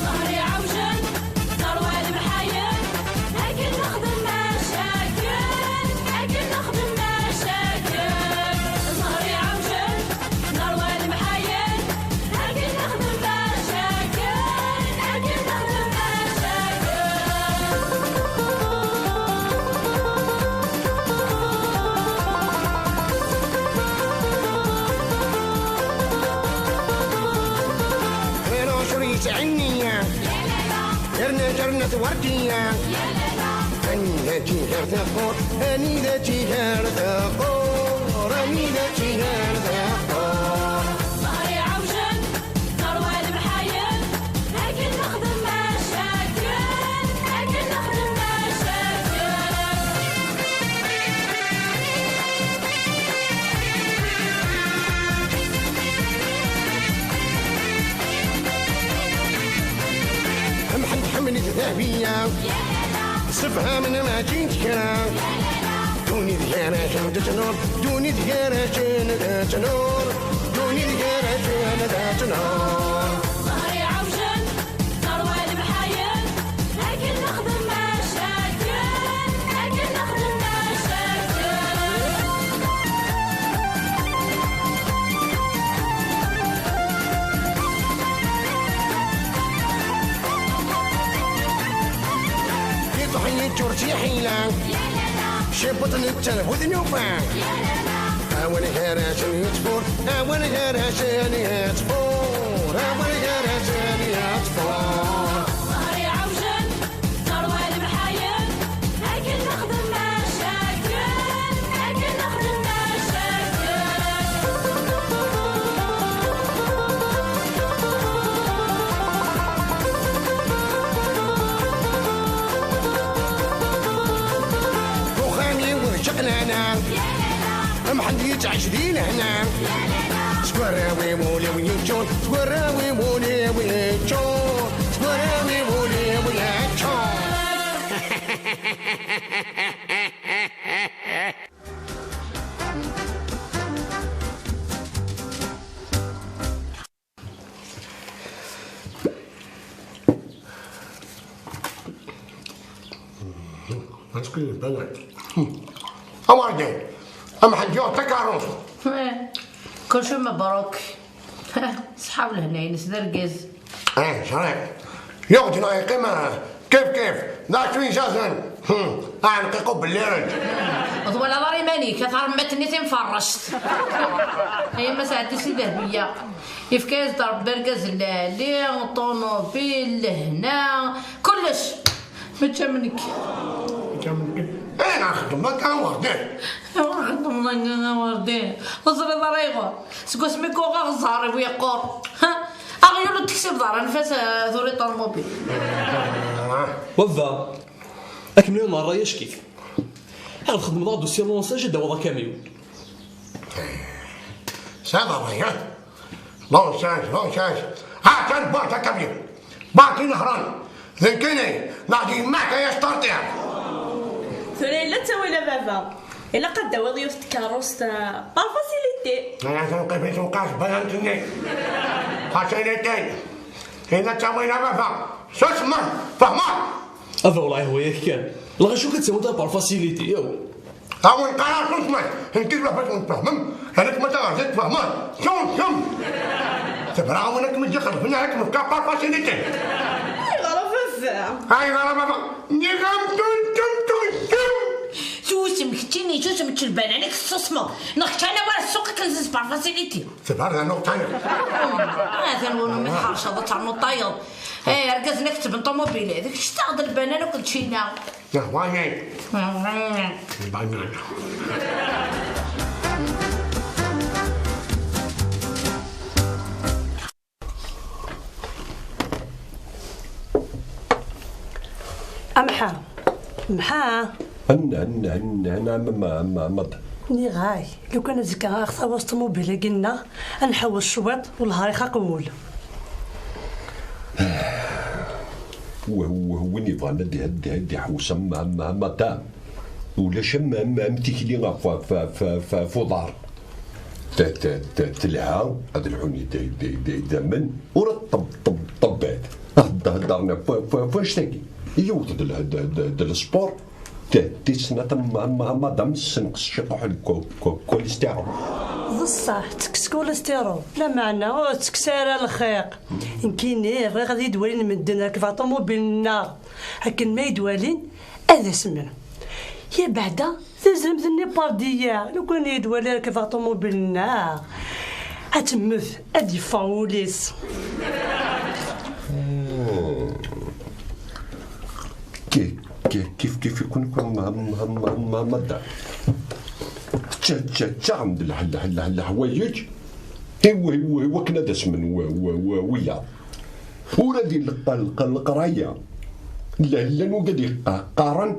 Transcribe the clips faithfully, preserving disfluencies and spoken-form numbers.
ظهري عوجل، ثروة المحايل، لكن نخدم مشاكل، لكن نخدم مشاكل. ظهري عوجل، ثروة المحايل، لكن نخدم مشاكل، لكن نخدم مشاكل. غير عشر يسعني، غيرنا جرنا وردية. أني ذاتي غير ثقور، أني ذاتي غير ثقور، أني ذاتي غير ثقور. ظهري عوجل، ثروة المحايل، لكن نخدم مشاكل، لكن نخدم مشاكل. أمحن تحمل الذهبية، سفها من ما جيت كرا. دوني ديانا جودة نور، دوني ديانا جودة نور، دوني ديانا جودة نور. ظهري عوجل، ثروة المحايل، لكن نخدم مشاكل، لكن نخدم مشاكل. يطحن الترتي حيلة، شبط التلف وذنوبة. أول غير عشان يتفور، أول غير عشان يتفور، أول غير عشان يتفور. ظهري عوجل، ثروة المحايل، لكن نخدم مشاكل، لكن نخدم مشاكل. وخامي وجقنا أنا، محد يتعش دين هنا. سكوراوي مولي ويجون، سكوراوي مولي ويجون، سكوراوي مولي ويجون. Est-ce que les belles... أمردين، أم حد يوم تكاروس. كل شيء مبروك. صحاب الهنا ينس درقز. إيه، صحيح. يوم جنا يقيم كيف كيف. لا شوي جازن. هم، أنا نقيقو بالليرج. وطول ضاري ماني، كثر متني تنفرشت. هي ما ساعدتي سي ذهبية. يفكاز ضرب برقز اللالي، طوموبيل لهنا، كلش. ما جا منك. ما جا منك. إيه، أنا خدمة كان وردين. أنا خدمة كان وردين. وزري ضريغو. سكو سميكو غا غزاري ويقور. ها؟ أغير تكسب ضار أنفاس، آه، ذوري طوموبيل. وفا. أكمل يوم الريش كيف. هذا خدمة ضار دوسي لونساج داو ضا كاميون. سامع وياه. لونساج، لونساج. ها، كان بوعت كبير. باقي نهران. ذنكني، نعطي معك يا شطرطير. ثوري لا تسوي لا بابا. إلا قد داوي ضيوف الكاروس، آه، بار فاسيليتي. أنا تنقي في تنقاش بيان تني. فاسيليتي. إلا تسوي لا بابا. شو اسمه؟ فهمان. هذا والله هو ياك كان. لا، شو كتسوي أنت بار فاسيليتي، يو؟ هاو نقرا شنو سمعت، نكتب له باش نتفهمم، هذاك ما تغرزت تفهمه، شوم شوم. تبرع ونك من جخر، من هاك مفكا بار فاسيليتي. غرف الزرع. هاي غرف الزرع. نظام تون تون تون تون. سوسم كتيني، سوسم تشلبان، أنا كسوسمو. نخش أنا ورا السوق كنزز بار فاسيليتي. تبرع نقطة. هذا الونو من حرشة، بطر نطايل. إيه، أرقز نكتب الطوموبيل، هذيك شتاخذ البنان وكل شيء. يا هواية. البنان. أمحا. محا. هن، هن، هن، هن، أم، أم، أم، أم. ني غاي. لو كان زكا غا خصا وسط موبيل قلنا، نحوس شويط والهاري خا قبول. Wah, wah, win yebɣan ad, ad, ad iḥewwes am, am, am madam. Ulac am, am, am tikli ɣef, ɣef, ɣef, ɣef, ɣef uḍar. T-, t-, t-, telha, ad lḥun id-, id-, id-, idammen, ur ṭṭeb-, ṭṭeb-, ṭṭebbat. Ad d-, heddren ɣef, ɣef, ɣef wanect-agi. Yiwet d l-, d, d, d lesport. T-, tis snat am, am, am madam, tessenqes ciṭuḥ n ko-, ko-, cholestérol. D ṣṣeḥ, tekkes cholestérol. Lameɛna ur tekkes ara lxiq. Nekkini bɣiɣ ad yi-d-walin medden rekbeɣ ṭumubil-nneɣ. Akken ma yi-d-walin, ad asmen. Yabeɛda, tazremt-nni pardiya, lukan yi-d-wali rekbeɣ ṭumubil-nneɣ, ad temmet, ad d-yeffeɣ wul-is. Ki-, ki-, kif kif ikun kan ma, ma, ma, ma, madam. Tča-, tča-, tčaɣem-d leḥ-, leḥ-, leḥ-, leḥwayeǧ. Iwa, iwa, iwakken ad asmen wa-, wa-, wa-, wiyaḍ. Ula di leq-, leq-, leqraya. Llan, llan wigad yeqqa-, qqaren,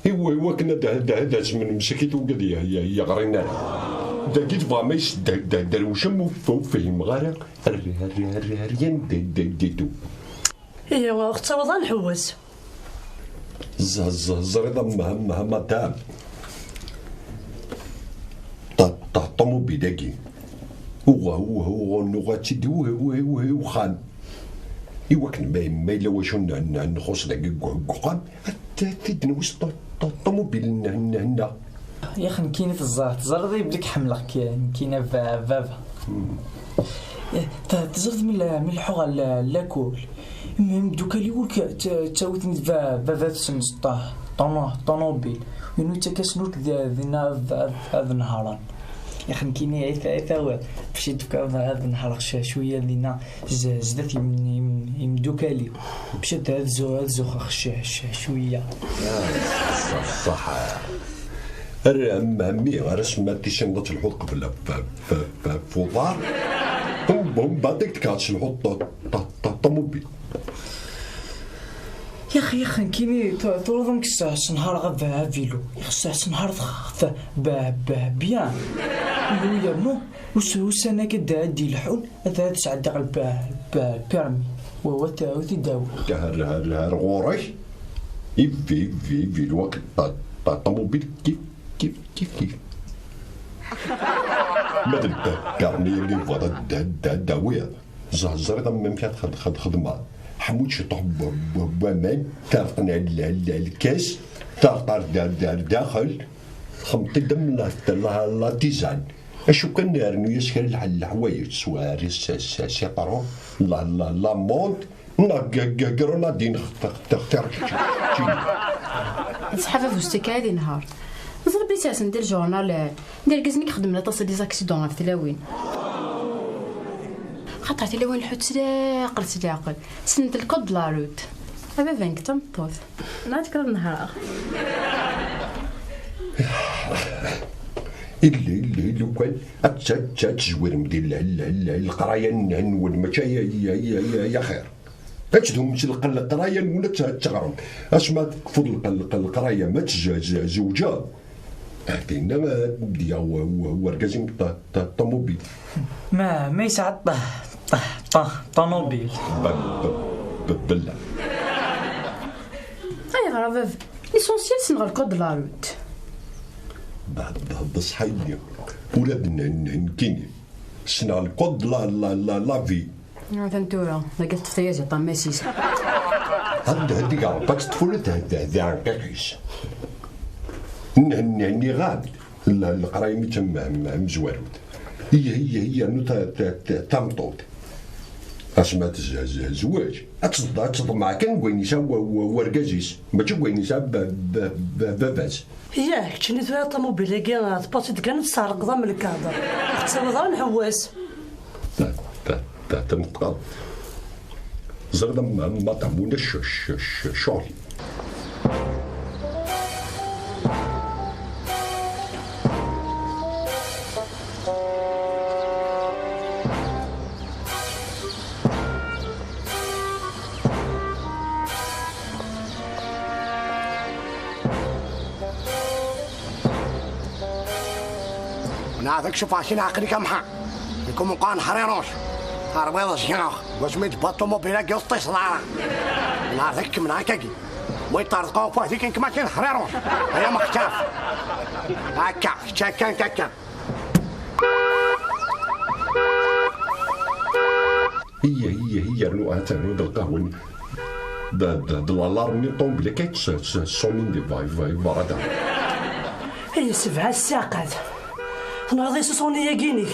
iwa, iwakken ad, ad, ad asmen msakit wigad ye-, ye-, yeɣrin ara. Dagi tebɣam ad is-, da-, da-, derwcem ur f-, ur fhimeɣ ara. Rri, rri, rri, rri, yan de, de, de, du. Ihi, ur ɣ-tettawiḍ ara nḥewwes. Z-, z-, ẓriḍ a m-, a m-, a madam. Ta-, ta-, ṭumubil-agi. Uɣ-, uɣ-, uɣ-, nuɣa-tt-id i u-, u-, u-, u-, uxxam. Iwakken ma, ma yella wacu n-, n-, nxuṣ dagi deg u-, deg uxxam, ad t-, ad t-id-nwes ṭ-, ṭ-, ṭumubil n-, n-, nneɣ. Yax nekkini teẓ-, teẓriḍ belli ḥemmleɣ-k nekkini a ba-, a baba. Eh, te-, teẓriḍ mi la-, mi leḥḥuɣ ɣer la-, lakul, im-, imdukal-iw ur k-, tt-, ttawiten-id ba-, baba-tsen s ṭ-, ṭunu-, ṭunubil. Win ur yettak-asen ur k-d-, dinna ad, ad, ad nehṛen. Yax nekkini ay ta-, ay tawal. Bac i d-fkeɣ ad, ad nehṛeɣ c-, cwiya dinna z-, zdat yim-, yim-, yimdukal-iw. Bac ad, ad zu-, ad zuxxeɣ c-, c-, cwiya. Ah, ṣṣeḥ, ṣṣeḥ. Ar am-, a mmi, ar asmi ad tissineḍ ad telḥuḍ qbel f-, f-, f-, f uḍar. Hum, hum, baɛd ad k-d-tekkeḍ telḥuḍ ṭ-, ṭ-, ṭ-, ṭumubil. Yax, yax, nekkini tu-, turiḍ amek s-, senhareɣ ab-, avilu. Yax, s-, senhareɣ t-, t-, ba-, ba-, bien. Yernu us-, ussan-agi ad, ad d-ilḥun, ad, ad sɛeddaɣ lpa-, lpa-, lpirmi. Wa, wa t-, wa t-id-awiɣ. Har, har, har ɣur-k. Ivi, ivi, ivi, lwaqt ta-, ta-, ṭumubil kif, kif, kif, kif. Ma d lpa-, lpirmi-agi yebɣa ad, ad, ad, ad d-awiḍ. Ẓ-, ẓriɣ am-, amek ad xed-, xed-, xedmeɣ. Ḥmu-d ciṭuḥ n wa-, wa-, waman, tareṭ n l-, l-, lkas, tareṭ ar da-, da-, ar daxel, txemmeḍ-id am la, la, la tisane. Acu kan, rnu-yas kra n leḥ-, leḥwayeǧ, swa s-, s-, sitṛun, la, la, la menthe, neɣ g-, g-, grenadine, xtiṛ, xtiṛ, xtiṛ, kečč, kečč. Tṣeḥḥa baba ustekka ad inehṛ. Ẓriɣ belli sersen-d lǧurnal, eh, d irgazen i ixeddmen aṭas des accidents ɣef tlawin. Xaṭer tilawin lḥut s leɛqel, s leɛqel. Ssnent le code de la route. A baba, nekk d tameṭṭut. Nniɣ-ak kra nehṛeɣ. Illa, illa, illa ukan ad t-, ad t-, ad tezwirem di l-, l-, l-, leqraya-nwen, mačči ay, ay, ay, ay, ay axir. Ad tdum s leql-, leqraya-nwen ad t-, ad teɣrem. Asma tekfuḍ leql-, leql-, leqraya, ma tz-, z-, zewǧeḍ. Ah, dinna, ah, d-yaɣ wa-, wa-, wergaz-im ṭ-, ṭ-, ṭumubil. Ma, ma yesɛa ṭ-, ṭ-, ṭ-, ṭumubil. Ba-, ba-, ba-, bella. Ayɣer a baba? L'essentiel ssneɣ le code de la route. Ba-, ba-, beṣṣeḥ a yelli. Ula d n-, n-, nekkini. Ssneɣ le code de la, la, la, la vie. Atan tura, dagi teṭṭef tayaziḍt am Masis. Had, had iga Rebbi ad teṭṭef ula d, d, d aɛenqiq-is. N-, n-, nniɣ-am, l-, leqraya mi d tam-, am-, amezwarut. Iy-, iy-, iy-, yernu ta-, ta-, ta-, tameṭṭut. Asma tez-, tez-, tezweǧ, ad teḍ-, ad teḍmeɛ kan deg wayen yesɛa wa-, wa-, wergaz-is, mačči deg wayen yesɛa ba-, ba-, ba-, baba-s. Yah, keččini tura ṭumubil-agi, tewwiḍ-tt-id kan ad tesserqeḍ am lkader. Ur tettawiḍ ara nḥewwes. Ta, ta, ta, ta, neṭqeḍ. Ẓriḍ am, am maṭam ulac c-, c-, c-, ccɣel. ونعطيك شوف عشان عقلك أمحى. يكون مقان حريروش. Terwiḍ zik-aɣ, wasmi d-tewwa ṭumubil-agi ur teṭṭiseḍ ara. Nɛerḍ-ik-kem neɣ akkagi. Ma yeṭṭerḍeq uqwaḥ-ik, nekk mačči d ḥriruc. Ay amextaf. Akka, kečč akka, nekk akka. Hiya, hiya, hiya, rnu, ha ternu d lqahwa-nni. D, d, d l'alarme-nni n ṭumubil-agi, tt-, tt-, ṣṣuni-nni, va, va, va, da. Ay, sebɛa ssaɛqat. Tenɣiḍ-iyi ṣṣuni-agi-inek.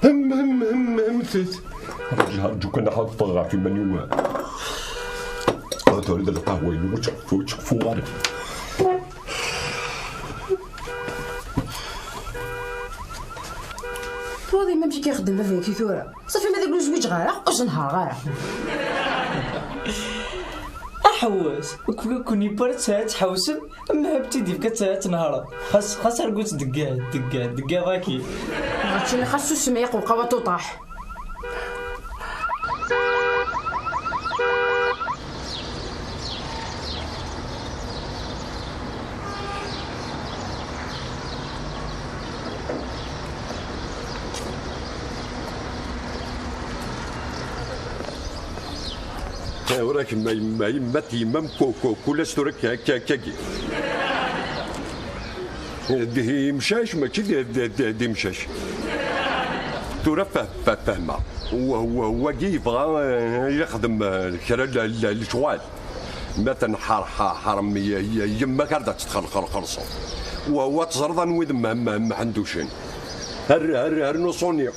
Hem, hem, hem, hem, tet. Rǧu, rǧu kan ad ffɣeɣ ɣef iman-iw. Ad turid lqahwa-inu, ur tt-, ur tt-keffuɣ ara. Twaḍi amek i k-ixeddem baba-k i tura? Safi ma d aglu zwiǧeɣ ara, ur zenhareɣ ara. Aḥewwes, ur ken-yewwi ara ad tḥewsem? Meheb tt-id-yefka ad tenhreḍ. Xas, xas argu-tt deg, deg, deg iḍ-agi. Mačči xas susem ay qewqaw a tuṭaḥ. Ur ak ma yemma, yemma t-yemma-m ku-, ku-, kul ass tura k-, k-, kagi. D imcac, mačči d, d, d, d imcac. Tura fa-, fa-, fehmeɣ. Wa-, wa-, wagi yebɣa, eh, yexdem, eh, kra n, n, n lecɣal. Ma tenḥerḥerḥer m-, y-, y-, yemma-k ar d ad tt-txelxelxelṣeḍ. Wa, wa teẓriḍ anwi d m-, m-, mḥenducen. Ar, ar, ar nuṣuni.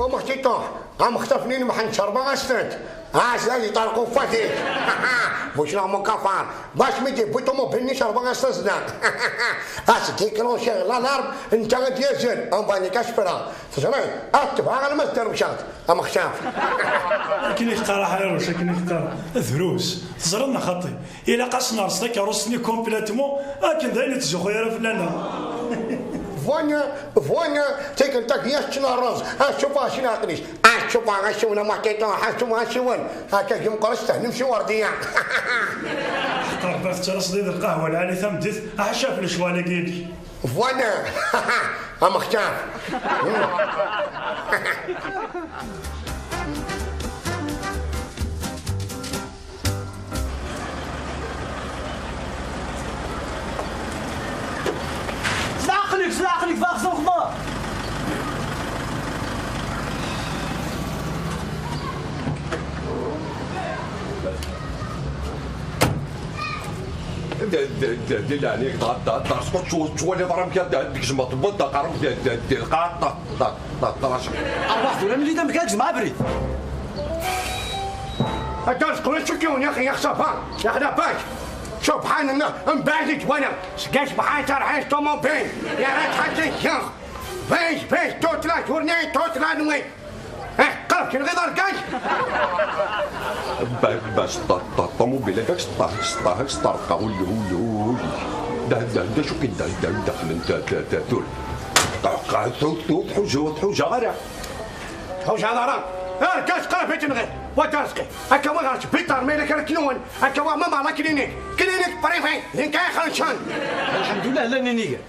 Amextiṭuḥ, amextaf-nni n Mḥend cerbeɣ-as-tent. Ɛas ad iṭerq ufat-ik. Bucna mukafar. Bac mi d-yewwi ṭumubil-nni cerbeɣ-as tazzla. As-d-ikluciɣ l'alarme, netta ad d-yazen. Anbani kac fera. Teẓriḍ, ad tebɛeɣ alma tderwceɣ-d. Amextaf. Akken i teqqar a Ḥriruc, akken i teqqar. Drus. Teẓriḍ neɣ xaṭi? Ilaq ad s-nerẓ takeṛṛust-nni complètement, akken dayen ur tettzuxxu ara fell-aneɣ. Bɣan, bɣan tikkelt-agi ad ččen rruz, ad cufeɣ acin aql-ic, ad cufeɣ acciwen a Makiṭuḥ, ad cufeɣ acciwen, akka gi meqqer ad stehnem si Werdiya. Ḥeqqa Rebbi ad tettalaseḍ-iyi d lqahwa lɛali tameddit, ḥaca ɣef lecɣal-agi-inek. Bɣan, a Mextar. S leɛqel-ik, s leɛqel-ik, bɣiɣ s lexbar. D, d, d, di leɛnaya-k, d, d, d, d, ttwaliḍ ara amek ad d-tgezmeḍ, tewwiḍ-d aqerru-k d, d, d, d, lqaɛa, d, d, d, d, d, d, Arwaḥ tura, mel-iyi-d amek ad gezmeɣ abrid. Ad d-azqen acu k-yiwen, yaxi, yaxṣafa, yaxlafak. Subḥan Allah, mbeɛd i k-walaɣ, seg acebḥan terḥiz ṭumubil, yerra-tt ḥaca kkeɣ. Bej, bej, toute la journée, toute la nuit. Eh, qrib kenɣiḍ argaz. Ba-, bas, ṭ-, ṭ-, ṭumubil-agi, sṭaḥ, sṭaḥ, sṭaḥ, ul-, ul-, ul-, da, da, da, acu k-, da, da, daxlen, ta, ta, ta, tul. Qa-, qa-, tu, tu, tḥuza, tḥuza ara. Tḥuza ara. Argaz, qrib i t-nɣiḍ. Wa d Arezqi. Akka wa ɣer sbiṭar, ma yella kra k-nwen. Akka wa ma la clinique. Clinique privée. Din kan ixelṣen. Alḥemdullah, llan iniger.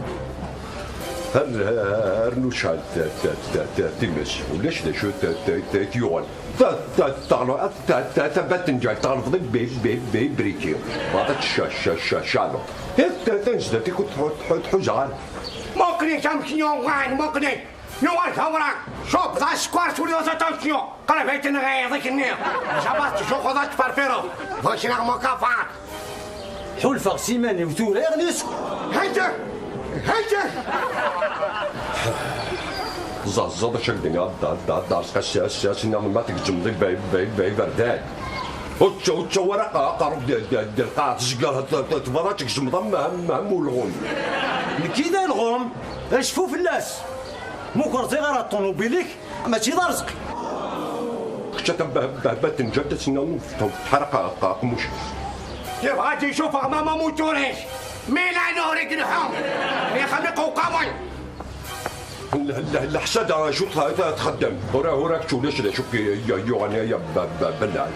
Ar-, rnu cɛel ta-, ta-, ta-, ta-, times. Ulac d acu ta-, ta-, ta-, t-yuɣen. Ta-, ta-, taɣlu-, ta-, ta-, tabat n ǧal, taɣlefḍ bi-, bi-, bi-, briki. Baḍa tca-, ca-, ca-, calu. Ta-, ta-, tanezdat-ik ur tḥu-, tḥu-, tḥuza ara. Muqel-it amek yuɣal, muqel-it. Yuɣal tawra. Cub, d asekkeṛ, turiḍ aṭansyu. Qrib ay tenɣiḍ, i k-nniɣ. Maca ma tettzuxxuḍ ad tferfireḍ. Bac neɣ mukafat. Ḥulfaɣ s iman-iw tura yeɣli usekkeṛ. Hajja! Hajja! Ẓeẓẓeḍ acu ak-d-nniɣ, d, d, d, d, ass, ass, ass, nniɣ ma tgezzmeḍ i bay, bay, bay, berdan. Ur tt-, ur ttawi ara qa-, aqerru-k d, d, d lqaɛa, tezger, t-, t-, tebɣiḍ ad tgezzmeḍ am, am, am ulɣum. Nekki d alɣum, acfu fell-as. Muker ziɣ ara ṭṭunubil-ik. Mačči d Arezqi. Kečč a tabba-, babba tenǧa-d ad s-nniɣ tḥerq aqemmuc. Yebɣa ad t-icufeɣ mama mutur-ik. Milano ur igelḥu. Riɣ Xaliq uqamay. Leḥsada acu txeddem? Ur ur ak-ulac d acu yuɣen aya. Bennay.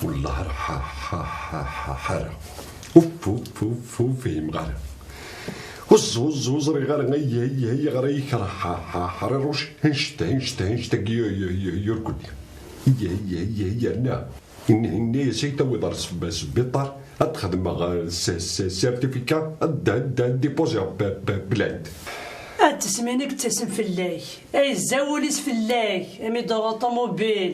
Wellah ar ḥaḥaḥaḥaḥara. Uf uf uf uf fhimeɣ ara. Ur ẓ- ur ẓ- ur ẓriɣ ara ay ay ay ɣer ay yekreh ḥaḥaḥaḥara ruc. Anect anect anect agi yurkudi. Ay ay ay ay yerna. Inna-yas ay tawiḍ ar sbiṭar ad xedmeɣ certificat ad dipoziɣ plainte. Ad tesmini yettasem fell-ak, ay zzawul-is fell-ak, ami d-tuɣ ṭumubil.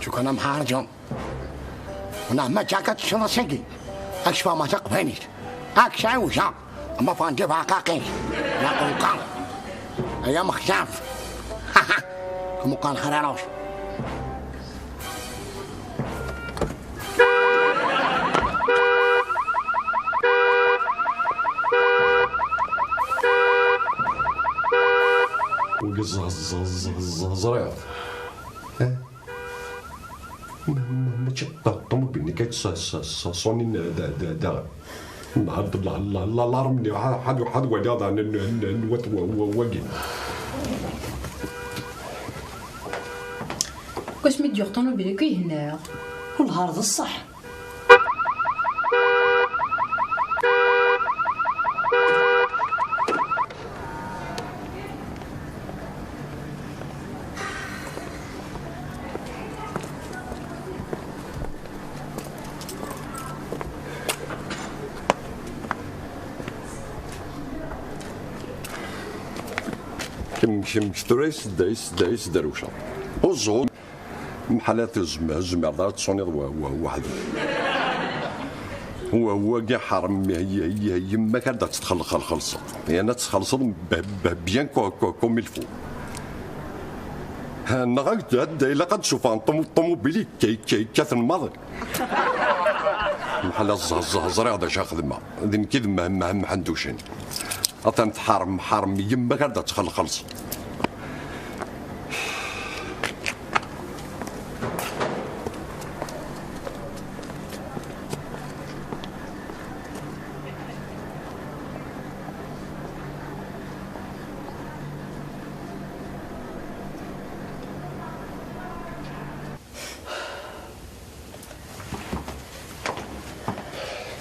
شكرا محارجم. ونعم جاكا تشنسيكي. أكشفا ما تقبلت. أكشاي وجام. Ama fan de vakakin. La konkan. Aya mextaf. Kumukan xraroc. Ẓriɣ. Mačči ṭṭumubil-nni kan Sony daɣen. Nɛad laṛm-nni ḥad ḥad wali aḍan n wat wagi. Wasmi d-yuɣ ṭumubil akk ihenna. Wellah ar d ṣṣeḥ. Kemm kemm tura is da is da is da ruca. Uẓur. Mḥala tezm- tezmireḍ ara tesuniḍ wa- wa- weḥd-k. Wa- wagi ḥerm y- y- y- yemma-k ad tt-txelxelxelṣeḍ, yan ad txelṣeḍ b- b- bien co- co- comme il faut. Ha, neɣ ad ad- ilaq ad d-sufɣen ṭum- ṭumubil ikka- ikka- ikkaten maḍi. Mḥala ẓ- ẓ- ẓriɣ d acu xedmeɣ d nekk i d Meh- Meh- Mḥend Ucen. Atan tḥerm ḥerm yemma-k ad tt-txelxelṣeḍ.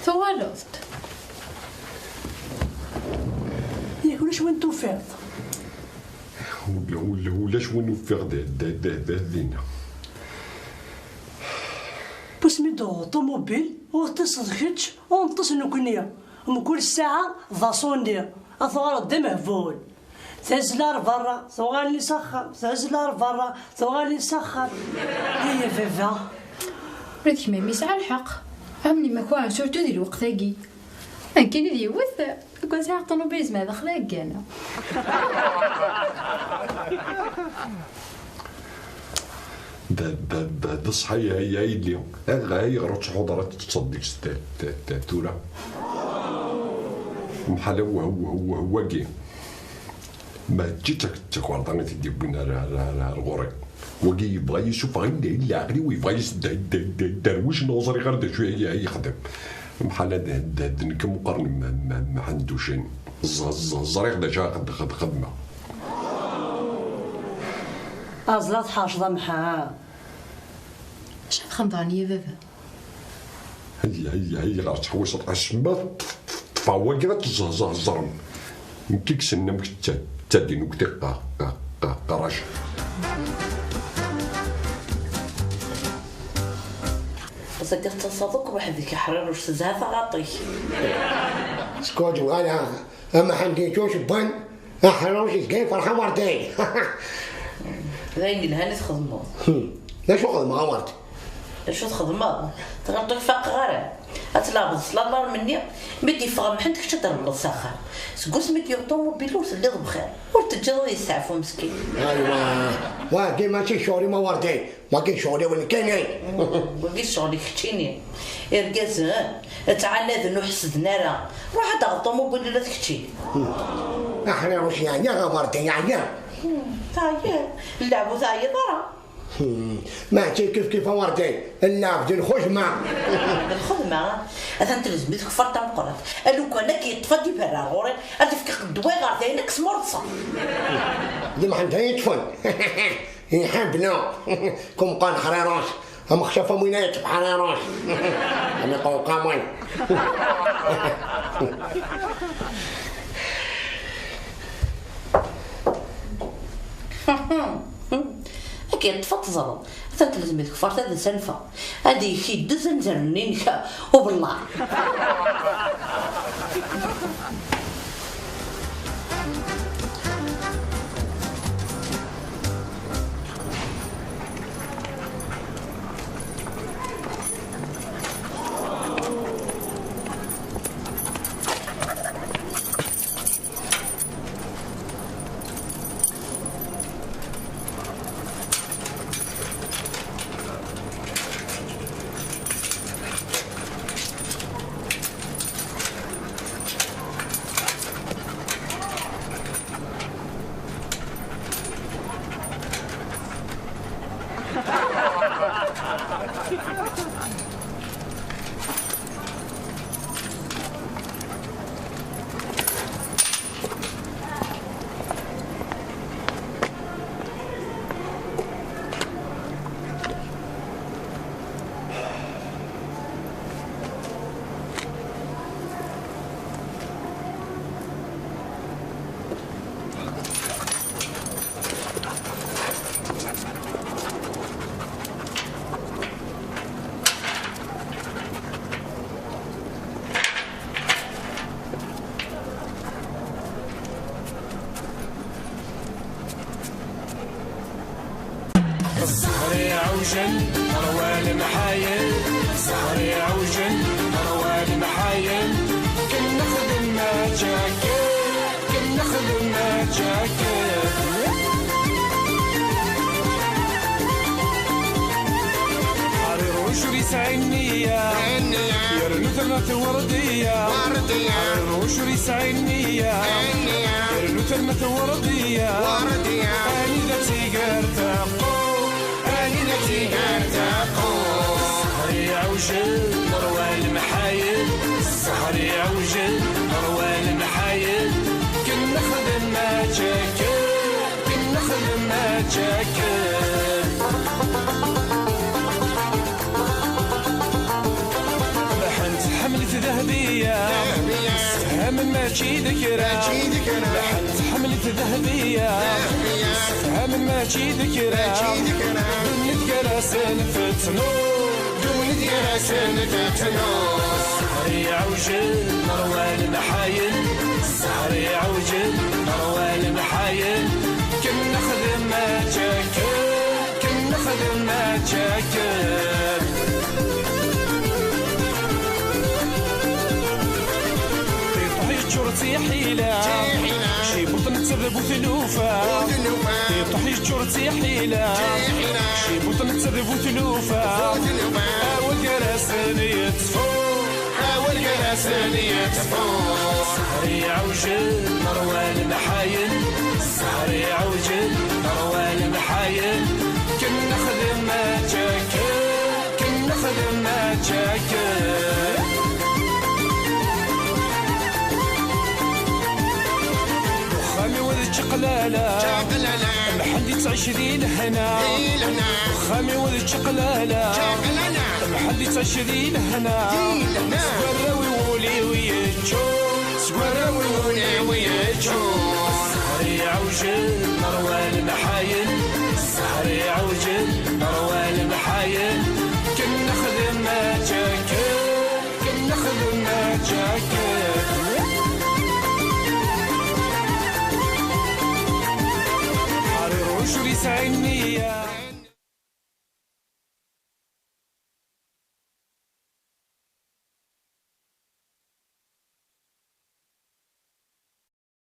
Tuɣaleḍ-d. Yak ulac win tufiḍ? Ula- ula- ulac win ufiɣ d- d- d- d- dinna. Wasmi d-tuɣeḍ ṭumubil, ur teṭṭiseḍ kečč, ur neṭṭis nekkni. Mkul ssaɛa d aṣuni, ad tuɣaleḍ d amehbul. Tazla ar berra, tuɣalin s axxam, tazla ar berra, tuɣalin s axxam. Ay a baba. Ula d kemm a mmi yesɛa lḥeqq. Ɛemni makwa, surtout di lweqt-agi. Nekkini d yiwet, deg wass-a ṭumubil izmer daxel aggana. D d d d ṣṣeḥ ay ay ay yelli. Ayɣer ur ttḥuḍer ad teṭṭseḍ deg-s t- t- t- tura? Mḥala wah- wah- wah- wagi. Mačči d tak- d takerḍa i t-id-yewwin ar ar- ar- ar ɣur-i. Wagi yebɣa yessufeɣ-iyi-d leɛqel-iw, yebɣa yesderwic, neɣ ur ẓriɣ ara d acu ay ay yexdem. Mḥala d d d nekk meqqar n m- m- Mḥend Ucen. Ẓ- ẓ- ẓriɣ d acu ara xed- xed- xedmeɣ. Aẓra tḥerceḍ a Mḥa. Acu ara txedmeḍ ɛni a baba? Ay ay ay ɣer teḥwiseḍ acemma. Ṭṭfeɣ wagi ad tẓeẓẓrem. Nekk i yessnen amek tta- ttadin ukti qa- qa- qa- qarac. Ẓagga tettasaḍ akk weḥd-k a Ḥraruc, tezha taɣaṭ-ik. Skud wala. Amaḥan di ǧuǧ wwan, aḥerruc izga yefreḥ am urday. D ayen yelhan i txedmeḍ. Hmm. D acu xedmeɣ a Ward? D acu txedmeḍ? Tɣileḍ ur k-faqeɣ ara? Ad tleɛbeḍ s lalarm-nni, mi d-yeffeɣ Mḥend kečč ad d-trebleḍ s axxam. Seg wasmi d-yuɣ ṭumubil ur telliḍ bxir, ur teǧǧiḍ ad yesteɛfu meskin. Aywa, wagi mačči ccɣel-im a Werdin, wagi ccɣel-iw nekkini. Wagi ccɣel-ik keččini. Irgazen ttɛanaden ur ḥessden ara. Ruḥ ad d-taɣeḍ ṭumubil ula d kečči. Aḥriruc yeɛya a Werdin, yeɛya. Teɛyiḍ? Lɛeb ur teɛyiḍ ara. Hmm. Mačči kif kif a Werdin, lɛeb d lxedma. D lxedma, atan telzem-it tkeffart tameqqrant. A lukan ad k-yeṭṭef ad d-iberreɛ ɣur-i, ad d-fkeɣ ddwa iɣerdayen ad k-smurḍseɣ. D Mḥend ay yeṭṭfen. Iḥab-na. Kum qal xriruc. Amexcaf am win ay yeṭṭef xriruc. Am iqewqamen. Ad k-yeṭṭef ad teẓreḍ. Atan telzem-it tkeffart ad nsanfeɣ. Ad yek-iddez anzaren-nni-inek ubellaɛ. Zzher iɛewjen, ṛwan mḥayen. Zzher iɛewjen, ṛwan mḥayen. Ken nexdem ma ǧakken, ken nexdem ma ǧakken. Ḥariruc ur yesɛi nniya, yernu terna-t werdiya. Ḥariruc ur yesɛi nniya, yernu terna-t werdiya. Anida tigar taqu, anida tigar taqu. Zzher iɛewjen, ṛwan mḥayen. Zzher iɛewjen, ṛwan mḥayen. Ken nexdem ma ǧakken, ken nexdem ma ǧakken. Lḥan tḥemmel-it Dahbiya. Sefhamen mačči d kra. Lḥan tḥemmel-it Dahbiya. Sefhamen mačči d kra. Ddunit gar-asen tettnu. Ddunit gar-asen tettnu. Zzher iɛewjen, ṛwan mḥayen. Zzher iɛewjen, ṛwan mḥayen. Ken nexdem ma ǧakken, ken nexdem ma ǧakken. Tiṭ yeččur d tiḥila, cibuṭ netta d bu tlufa. Tiṭ yeččur d tiḥila, cibuṭ netta d bu tlufa. Awal gar-asen yeṭṭef. Awal gar-asen yeṭṭef. Zzher iɛewjen, ṛwan mḥayen. Zzher iɛewjen, ṛwan mḥayen. Ken nexdem ma ǧakken, ken nexdem ma ǧakken. Uxxam-iw d čaqlala. Mḥend yettɛic di lehna. Uxxam-iw d čaqlala. Mḥend yettɛic di lehna. Seg warraw-iw ul-iw yeččur. Seg warraw-iw ul-iw yeččur. Zzher iɛewjen, ṛwan mḥayen. Zzher iɛewjen, ṛwan mḥayen. Ken nexdem ma ǧakken, ken nexdem ma ǧakken. Ḥariruc ur yesɛi nniya.